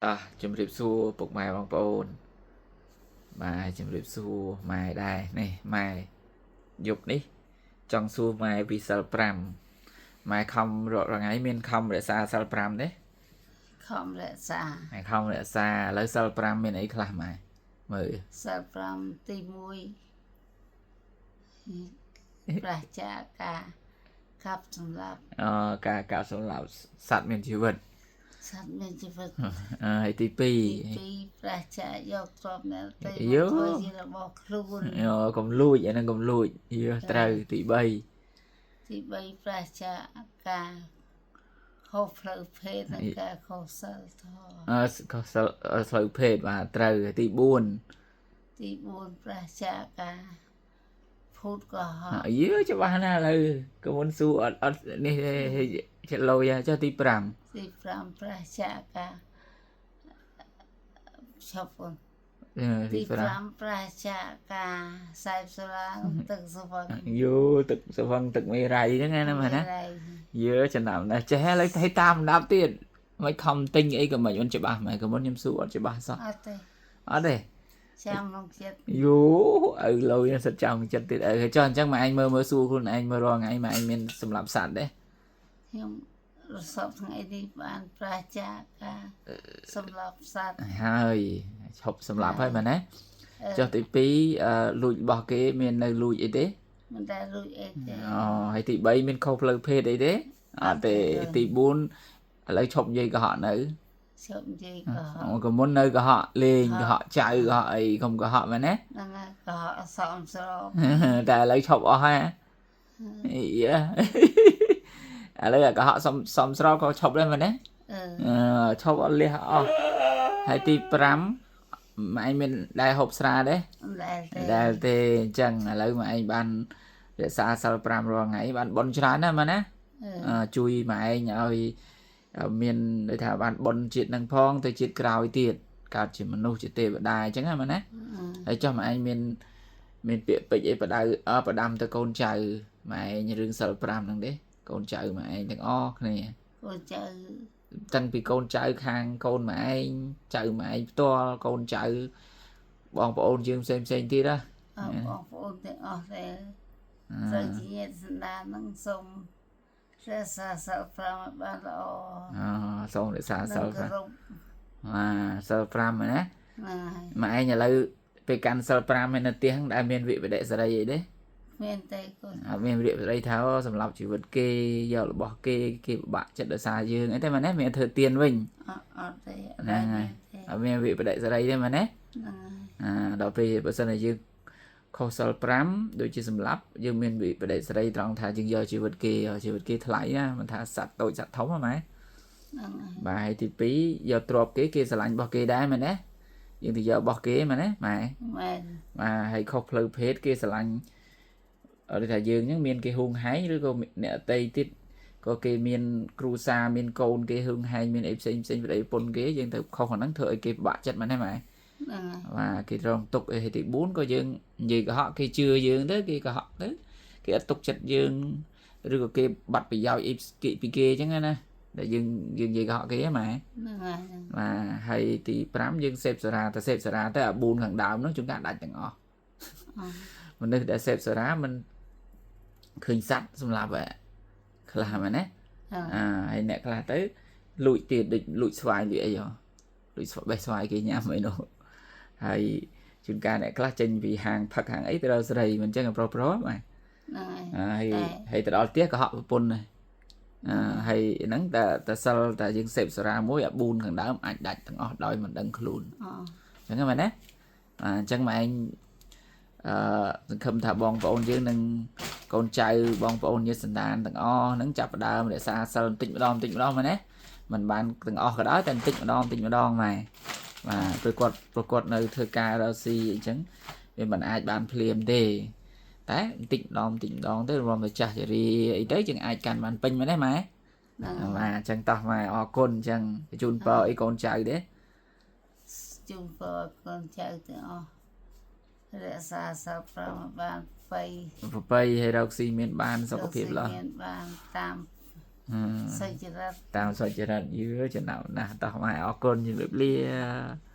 អះជំរាបសួរពុកម៉ែបងប្អូនបាទជំរាបសួរម៉ែដែរនេះម៉ែយប់នេះចង់សួរម៉ែពីសិល5ម៉ែខំរកថ្ងៃមានខំរក្សាសិល5ទេ ខំរក្សា ម៉ែខំរក្សាឥឡូវសិល5មានអីខ្លះម៉ែមើល សិល5ទី1ប្រាសចាកការកាប់សម្លាប់ អការកាប់សម្លាប់សត្វមានជីវិត សត្វមានជីវិត ហើយទី2 ទី2ប្រាសចាកយកទ្រព្យអ្នកដទៃមកធ្វើជារបស់ខ្លួន យោកុំលួចអាហ្នឹងកុំលួចយោត្រូវទី3 ទី3ប្រាសចាកការខុសផ្លូវភេទនិងការខុសសិលធម៌ អឺខុសសិលផ្លូវភេទបាទត្រូវទី4 ទី4ប្រាសចាកការភូតកុហក យើច្បាស់ណាស់ឥឡូវកុំមុនសួរអត់អត់នេះចិត្តលយចុះទី5 ទី5ប្រាសចាកការឈប់អូន ទី 5ប្រាសចាកការសែបសាឡាងទឹកសវឹង យោទឹកសវឹងទឹកមេរៃហ្នឹងណាមែនណាយើចំណាំណាស់ចេះឥឡូវឲ្យតាមដាប់ទៀតមិនខំទិញអីក៏មិនមិនច្បាស់មែនកុំមុនខ្ញុំសួរអត់ច្បាស់សោះ អត់ទេ អត់ទេ ចាំក្នុងចិត្ត យោឪលុយសិតចាំចិត្តទៀតឪចុះអញ្ចឹងមកឯងមើលមើលសួរខ្លួនឯងមើលរាល់ថ្ងៃមកឯងមានសម្រាប់សត្វទេ ខ្ញុំរសពថ្ងៃនេះបានប្រាសចាកការសម្លាប់សត្វ ហើយឈប់សម្លាប់ហើយមែនទេចុះទី2លួចរបស់គេមាននៅលួចអីទេ មិនដែលលួចអីទេ អូហើយទី3មានខុសផ្លូវភេទអីទេអត់ទេទី4ឥឡូវឈប់និយាយកុហកនៅ ឈប់និយាយកុហក ក៏មុននៅកុហកលេងកុហកចៅកុហកអីកុំកុហកមែនទេ ហ្នឹងហើយកុហកសមស្រប តែឥឡូវឈប់អស់ហើយអីឥឡូវកុហកសំសំស្របក៏ឈប់ដែរមែនទេ អឺ ឈប់អត់លះអស់ហើយទី5ម៉ែឯងមានដែលហូបស្រាទេ ដែលទេ ដែលទេអញ្ចឹងឥឡូវម៉ែឯងបានរក្សាសិល5រាល់ថ្ងៃបានបុណ្យច្រើនណាស់មែនណាជួយម៉ែឯងឲ្យមានដូចថាបានបុណ្យជាតិនឹងផងទៅជាតិក្រោយទៀតកើតជាមនុស្សជាទេវតាអញ្ចឹងណាមែនណាហើយចុះម៉ែឯងមានមានពាក្យពេចន៍អីបដៅបដាំទៅកូនចៅម៉ែឯងរឿងសិល5ហ្នឹងទេកូនចៅម៉ែឯងទាំងអស់គ្នា កូនចៅ តាំងពីកូនចៅខាងកូនម៉ែឯងចៅម៉ែឯងផ្ទាល់កូនចៅបងប្អូនយើងផ្សេងផ្សេងទៀតណា បងប្អូនទាំងអស់ដែលត្រូវជាញាតិសន្តាននឹងសូមរក្សាសិល5ឲ្យបានល្អ អូសូមរក្សាសិល5បាទសិល5ណា ហ្នឹងហើយ ម៉ែឯងឥឡូវពេលកាន់សិល5នៅផ្ទះដែលមានវិបដិសេរីអីទេ មានទេកូន អត់មានវិបដិសេរីថាសម្រាប់ជីវិតគេយករបស់គេគេពិបាកចិត្តដោយសារយើងអីទេមែនទេមានធ្វើទៀនវិញ អត់ទេ ហ្នឹងហើយអត់មានវិបដិសេរីទេមែនទេ ហ្នឹងហើយ អាដល់ពេលបើសិនជាយើងខុសសិល5ដូចជាសម្លាប់យើងមានវិបដិសេរីត្រង់ថាយើងយកជីវិតគេជីវិតគេថ្លៃណាមិនថាសត្វតូចសត្វធំហ៎ម៉ែ ហ្នឹងហើយ បាទហើយទី2យកទ្រព្យគេគេស្រឡាញ់របស់គេដែរមែនទេយើងទៅយករបស់គេមែនទេម៉ែ មែន បាទហើយខុសផ្លូវភេទគេស្រឡាញ់ដូចថាយើងហ្នឹងមានគេហួងហែងឬក៏អ្នកដទៃទៀតក៏គេមានគ្រូសាមានកូនគេហឹងហែងមានអីផ្សេងផ្សេងប្តីប្រពន្ធគេយើងទៅខុសអាហ្នឹងធ្វើឲ្យគេពិបាកចិត្តមែនទេម៉ែ ហ្នឹងហើយ បាទគេរងទុកអីទី4ក៏យើងនិយាយកុហកគេជឿយើងទៅគេកុហកទៅគេអត់ទុកចិត្តយើងឬក៏គេបាត់ប្រយោជន៍អីគេពីគេអញ្ចឹងណាដែលយើងយើងនិយាយកុហកគេហ៎ម៉ែ ហ្នឹងហើយ បាទហើយទី5យើងសេពសារាតែសេពសារាទៅអា4ខាងដើមនោះជួនកាលដាច់ទាំងអស់មនុស្សដែលសេពសារាមិនឃើញសត្វសម្លាប់ខ្លះមែនណាអាហើយអ្នកខ្លះទៅលួចទៀតដូចលួចស្វាយលួចអីហ៎លួចបេះស្វាយគេញ៉ាំអីនោះហើយជួនកាលអ្នកខ្លះចេញពីហាងផឹកហាងអីទៅដល់ស្រីមិនចឹងប្រុសប្រុសបាទ ហ្នឹងហើយ ហើយទៅដល់ផ្ទះក៏ហក់ប្រពន្ធដែរអឺហើយហ្នឹងតែតែសិលតែយើងសេពសារាមួយអា4ខាងដើមអាចដាច់ទាំងអស់ដោយមិនដឹងខ្លួនអញ្ចឹងមែនទេអញ្ចឹងម៉ែឯងអឺសង្ឃឹមថាបងប្អូនយើងនឹងកូនចៅបងប្អូនញាតិសន្តានទាំងអស់ហ្នឹងចាប់ផ្ដើមរក្សាសិលបន្តិចម្ដងបន្តិចម្ដងមែនទេមិនបានទាំងអស់ក៏ដោយតែបន្តិចម្ដងបន្តិចម្ដងម៉ែបាទព្រោះគាត់ព្រោះគាត់នៅធ្វើការរកស៊ីអញ្ចឹងវាមិនអាចបានភ្លាមទេតែបន្តិចម្ដងបន្តិចម្ដងទៅរំទៅចាស់ជរាអីទៅយើងអាចកាន់បានពេញមែនទេម៉ែបាទអញ្ចឹងតោះម៉ែអរគុណអញ្ចឹងជូនពរអីកូនចៅទេ ជូនពរកូនចៅទាំងអស់រក្សាសិល5បានប្រ ប្របីហើយរកស៊ីមានបានសុខភាពល្អ មានបានតាម សុចរិត តាមសុចរិតយឺចំណោមណាស់តោះម៉ែអរគុណជំរាបលា។